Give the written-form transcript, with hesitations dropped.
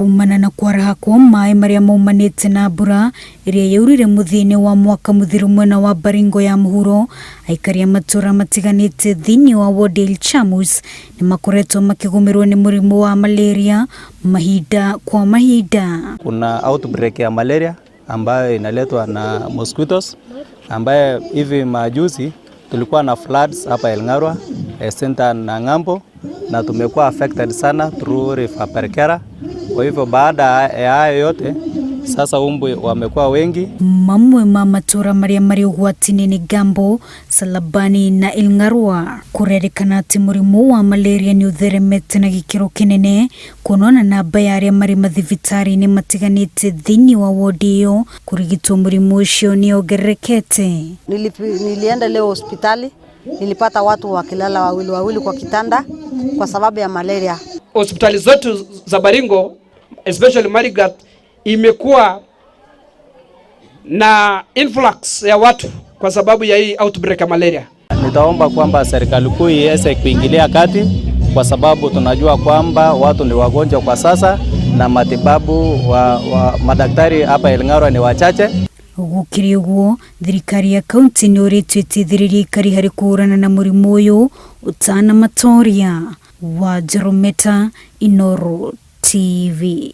Kumana na kwaraha kwa maĩ marĩa maumanĩte na mbura ĩrĩa yaurire mũthia-inĩ wa mwaka mũthiru mwena wa Baringo ya mũhuro, aikari a matũra matiganĩte thĩinĩ wa ward ya Ilchamus nĩ makoretwo makĩgũmĩrwo nĩ mũrimũ wa malaria mahinda kwa mahinda. Kuna outbreak ya malaria ambayo inaletwa na mosquitoes ambaye hivi majuzi tulikuwa na floods hapa Elngarwa, Center na Ng'ambo na tumekuwa affected sana through River Perkera. Kwa hivyo baada ya hayo yote sasa umbu wamekuwa wengi. Mamwe ma matũra marĩa marĩ ũgwati-inĩ nĩ Gambo, Salabani na Elngarwa. Kũrerĩkana atĩ mũrimũ wa malaria nĩ ũtheremete na gĩkĩro kĩnene kuona ona namba ya arĩa marĩ mathibitarĩ-inĩ matiganĩte thĩinĩ wa wodi ĩyo kũrigitwo mũrimũ ũcio nĩ yongererekete. Nilienda leo hospitali, nilipata watu wakilala wawili wawili kwa kitanda kwa sababu ya malaria. Hospitali zetu za Baringo especially Marigat imekuwa na influx ya watu kwa sababu ya hii outbreak ya malaria. Nitaomba kwamba serikali kuu iweze kuingilia kati kwa sababu tunajua kwamba watu ni wagonjwa kwa sasa na matibabu wa madaktari hapa Elngarwa ni wachache. Gũkĩrĩ ũguo, thirikari ya kaunti nĩ ũrĩtio ĩteithĩrĩrie aikari harĩ kũhũrana na mũrimũ ũyũ ũtanamatoria. Wanjerũ Meta, Inooro TV.